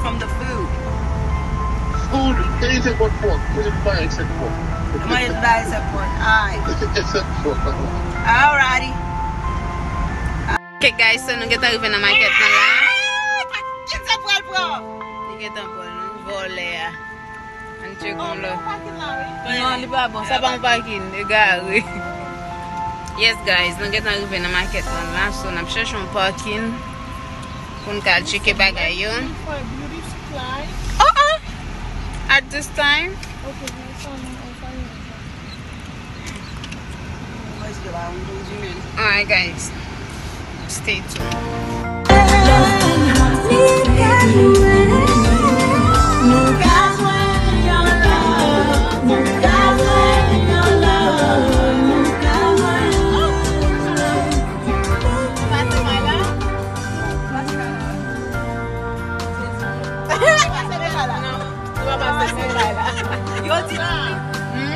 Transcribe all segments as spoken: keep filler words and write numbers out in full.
from the food. Food, anything but pork. Put it by except pork. Mwen pa aksepte pork. Alright. Except pork. Alrighty. Ok, guys, so nou gentan rive nan makèt lan la. Kisa pral pran? Li gentan pran, nou vòlè a. Ann tcheke yon lòt. Non, li pa bon. Sa pa yon pakin. Egare. Yes, guys, nou gentan rive nan makèt lan la. So, n ap chèche yon pakin pou n ka al tcheke bagay yo. Oh, oh! At this time? Alright, guys. Stay tuned. Yo di la. Hmm?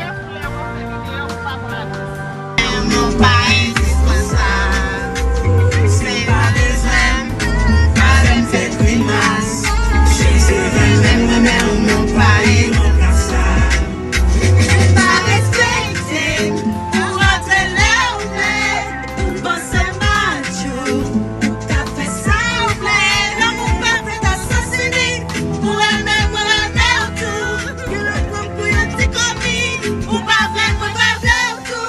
Yon pa endispansab. Se pa bezwen m, pa vin fè grimas. Jezi renmen mwen, men yon pa endispansab. Pa respekte m, ou rantre lè w vle. Ou panse m adjou, ou ka fè sa w vle. Lanmou pa fèt asasine. Ou renmen mwen, renmen w tou. Yo lòt moun pou yon ti komi. Ou pa vle mwen, pa vle w tou,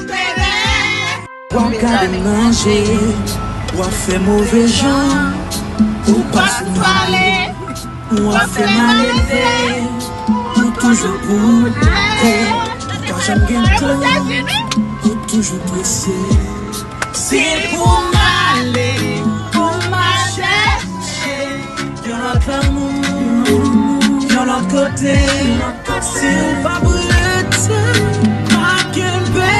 bebe. W ap gade m nan je, w ap fè move jan, ou pa sou twale, w ap fè malelve, ou toujou boude, ou pa janm gen tan, ou toujou prese. Se pou m ale, pou m al chèche yon lòt lanmou, yon lòt kote. Si w pa prete, pa kenbe.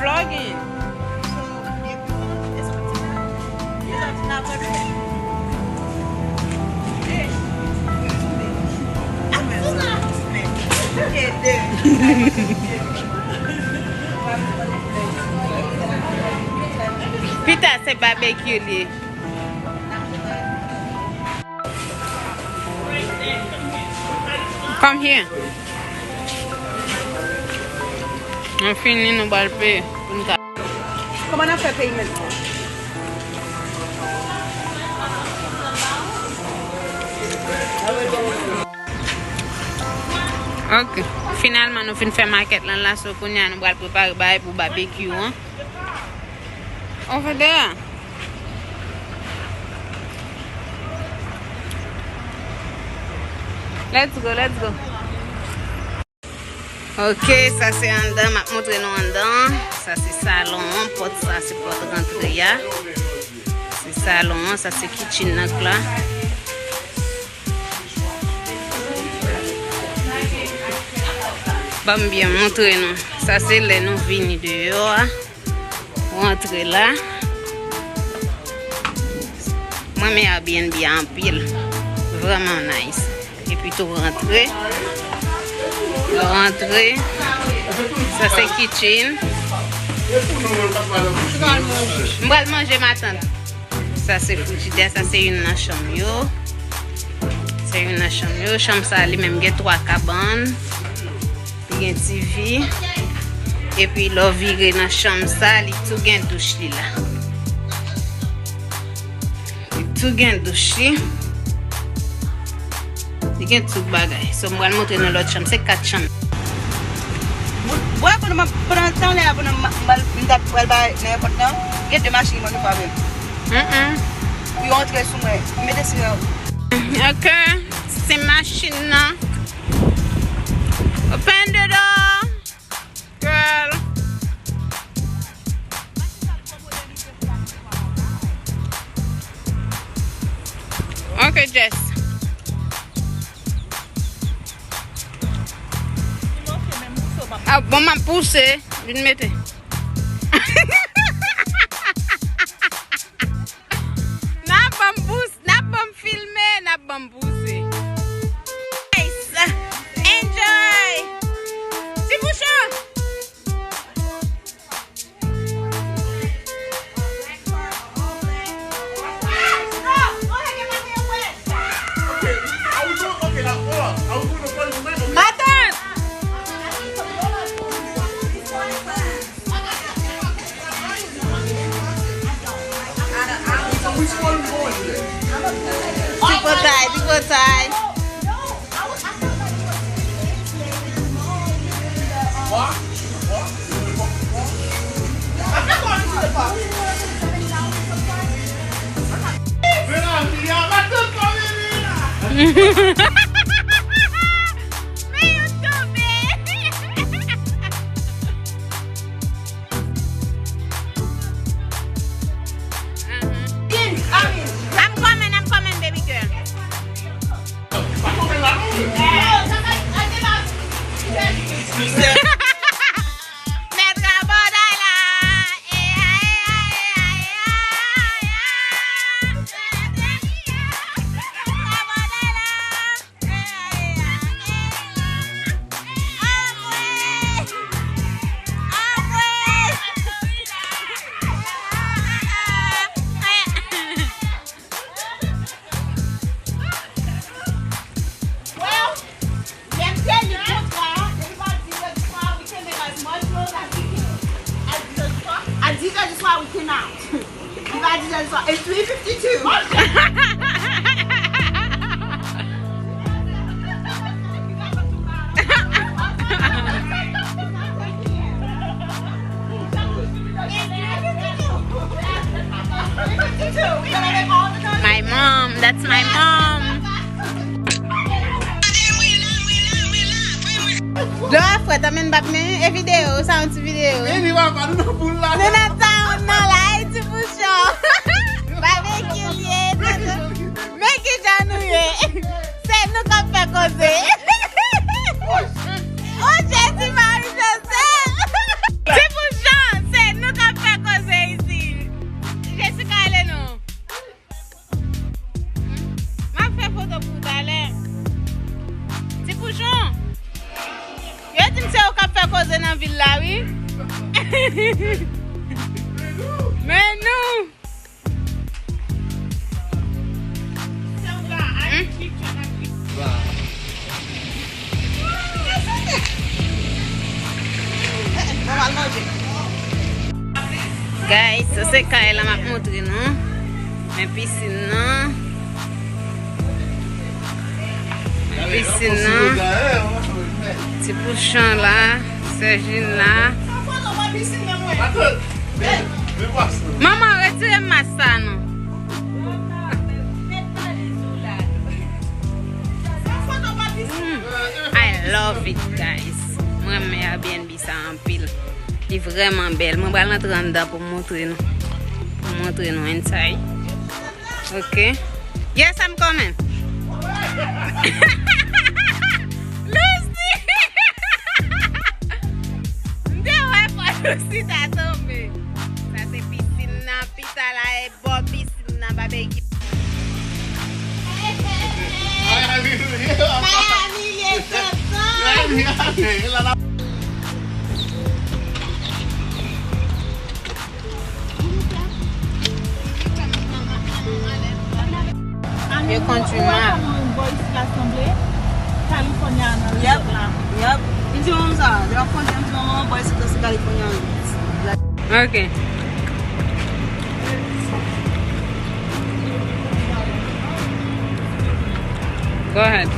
Vlogging. Pita se babekyou li ye. Come here. Nou fini, nou pral peye pou n ka. Kòman n ap fè peyman? Ok. Finalman, nou fin fè makèt lan la, so kounye a nou pral prepare bagay pou babekyou an. Over there. Let's go, let's go. Ok, sa se anndan, m ap montre nou anndan. Sa se salon an, pòt sa se pòt rantre a. Se salon an, sa se kitchen nan la. Ban m byen montre nou. Sa se lè nou vini deyò a. Rantre la. Mwen renmen Airbnb a anpil. Vrèman nice. Epi tou rantre. Lè w rantre, sa se kitchen. M pral manje matant. Sa se frijidè, sa se youn nan chanm yo. Se youn nan chanm yo. Chanm sa li menm gen twa kabann. Li gen T V. Epi lè w vire nan chanm sa, li tou gen douch li la. Li tou gen douch li. Li gen tout bagay. So, m pral montre nou lòt chanm. Se kat chanm. Bwè, pandan m ap, pandan tan lè a, pandan m, m, m t ap pral bay nan èpòt lan, gen de machin ki manke frape m. Mm-mm. Pou yo antre sou mwen. M mete siren. Ok, se machin nan. Open the door. Girl. Ok, Jess. Ah, bon, m ap pouse. Vin mete. N ap ban m pouse. N ap ban m filme, n ap ban m pouse. Nice. Enjoy. Ti bouchon. Matant! Tripotay, tripotay. Men yo tonbe. I'm coming, I'm coming, baby girl. Mèt rabòday la. Well, lè m te li kontra, depi pa dizè di swa, we can make as much noise as we can. A dizè di swa, a dizè di swa, we came out. Li pa dizè di swa, it's three fifty-two. My mom, that's my mom. Dlo a frèt, anmè n p ap men e videyo, sa yon ti videyo. Vini, papa, nou nan poul la. Nou nan town nan la, e ti bouchon. Babekyou l ye, tande. Men kijan nou ye. Se nou k ap fè koze. O Jezi, Mari Jozèf. Ti bouchon, Nan vil la, wi. Men nou. Hmm? Guys, sa se kay la m ap montre nou. Men pisin nan. Men pisin nan. Ti pouchon la, Sèjin la. Manman, retire mas sa non. Mm. I love it, guys. Mwen renmen Airbnb sa anpil. Li vrèman bèl. Mwen pral antre anndan pou m montre nou. Pou m montre nou inside. Ok. Yes, I'm coming. Lucy! M te wè fò Lucy ta tonbe. Sa se pisin nan, pita la e bò pisin nan, babekyou. Miami, ye tonton. Yo kondwi mal. Yep, yep. Li di m sa, yo kondwi, m di manman, bò isit la se California. Ok. Go ahead.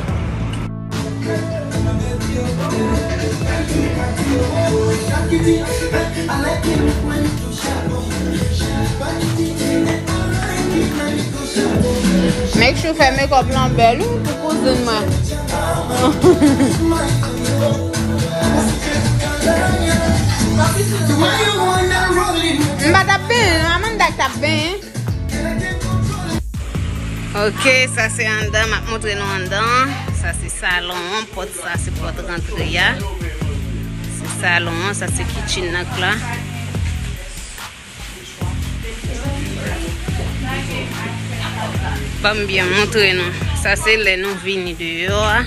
Make sure fè makeup lan bèl wi pou kouzin mwen. M pa t ap benyen, Amanda k t ap benyen. Ok, sa se anndan, m ap montre nou anndan. Sa se salon an, pòt sa se pòt rantre a. Se salon an, sa se kitchen nan k la. Ban m byen montre nou. Sa se lè nou vini deyò a.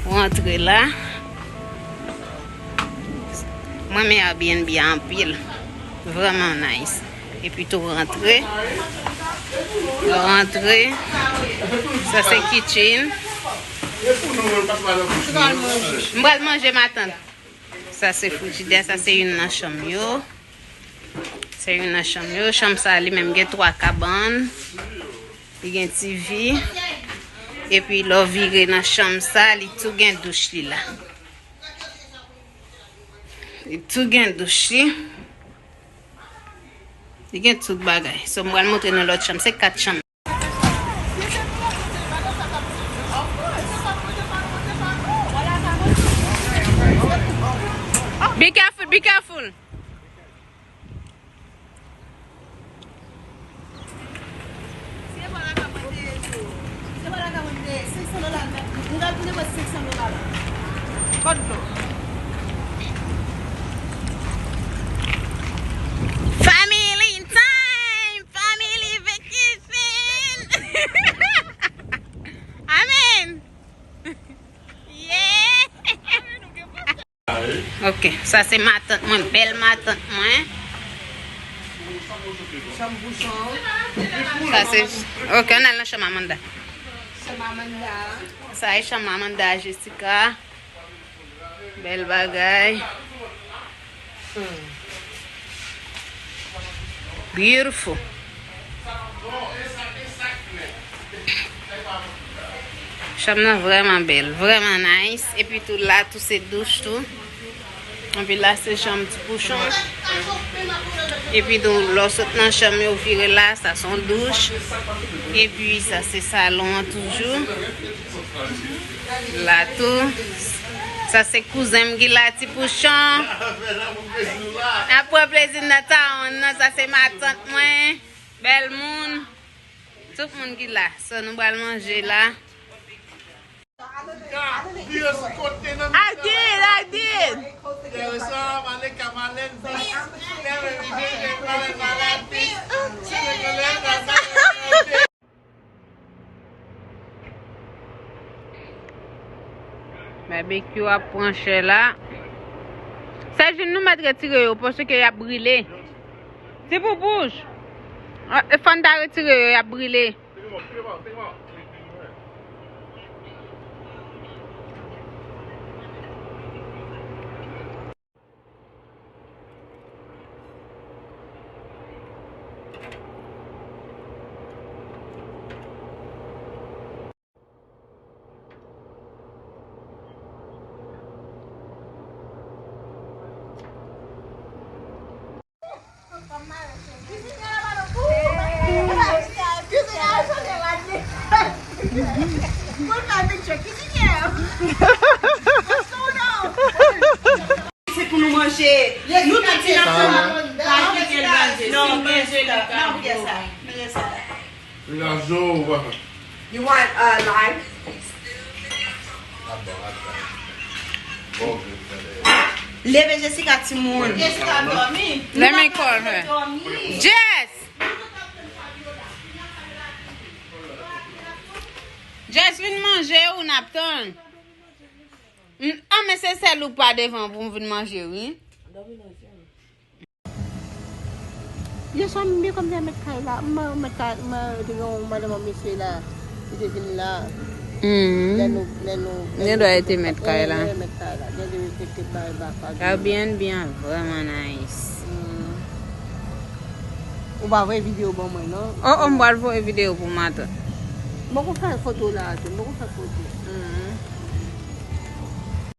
Ou antre la. Mwen renmen Airbnb a anpil. Vrèman nice. Epi tou rantre. Lè w rantre, sa se kitchen. M pral manje matant. Sa se frijidè, sa se youn nan chanm yo. Se youn nan chanm yo. Chanm sa li menm gen twa kabann. Li gen T V. Epi lè w vire nan chanm sa, li tou gen douch li la. Li tou gen douch li. Li gen tout bagay. So, m pral montre nou lòt chanm. Se kat chanm. Be careful, be careful. Family time! Family vacation! Amen! Yeah! Ok, sa se matant mwen, bèl matant mwen. Sa se, ok, ann al nan chanm Amanda. Sa e chanm Amanda, Jessica. Bèl bagay. Hmm. Beautiful. Chanm nan vrèman bèl, vrèman nice. Epi tou la, tou se douch tou. Epi la, se chanm ti pouchon. Epi tou, lè w sot nan chanm yo, vire la, sa se yon douch. Epi sa, se salon an toujou. La tou. Sa se kouzen m ki la, ti pouchon. N ap pran plezi n nan tawon nan. Sa se matant mwen. Bèl moun. Tout moun ki la. So, nou pral manje la. I did, I did. Babekyou ap pran chè la. Sèjin, nou mèt retire yo, paske y ap brile. Ti Boubouch, a, fò n ta retire yo, y ap brile. Se pou nou manje. Nou tout ti nan fè. Non, manje li ka. Non, manje sa. Manje sa. You want uh, lime? Leve Jessica timoun. Jessica dòmi. Let me call her. Jess! Jess, vin manje ou n ap tann. M- Ah, men se sèl ou pa devan pou m vin manje, wi. Yè swa m byen kòmsi a mèt kay la. M marye mèt kay, m marye te gen yon madanm an mesye la. Li te vin la. Lè nou, lè nou, lè nou te mèt kay la. Lè nou te mèt kay la. Gen de te te bay baka. Airbnb an vrèman nice. Ou pa voye videyo ban mwen, non? Oh, oh, m pral voye videyo pou matant. Mwen kon fè foto la, tou. Mwen kon fè foto.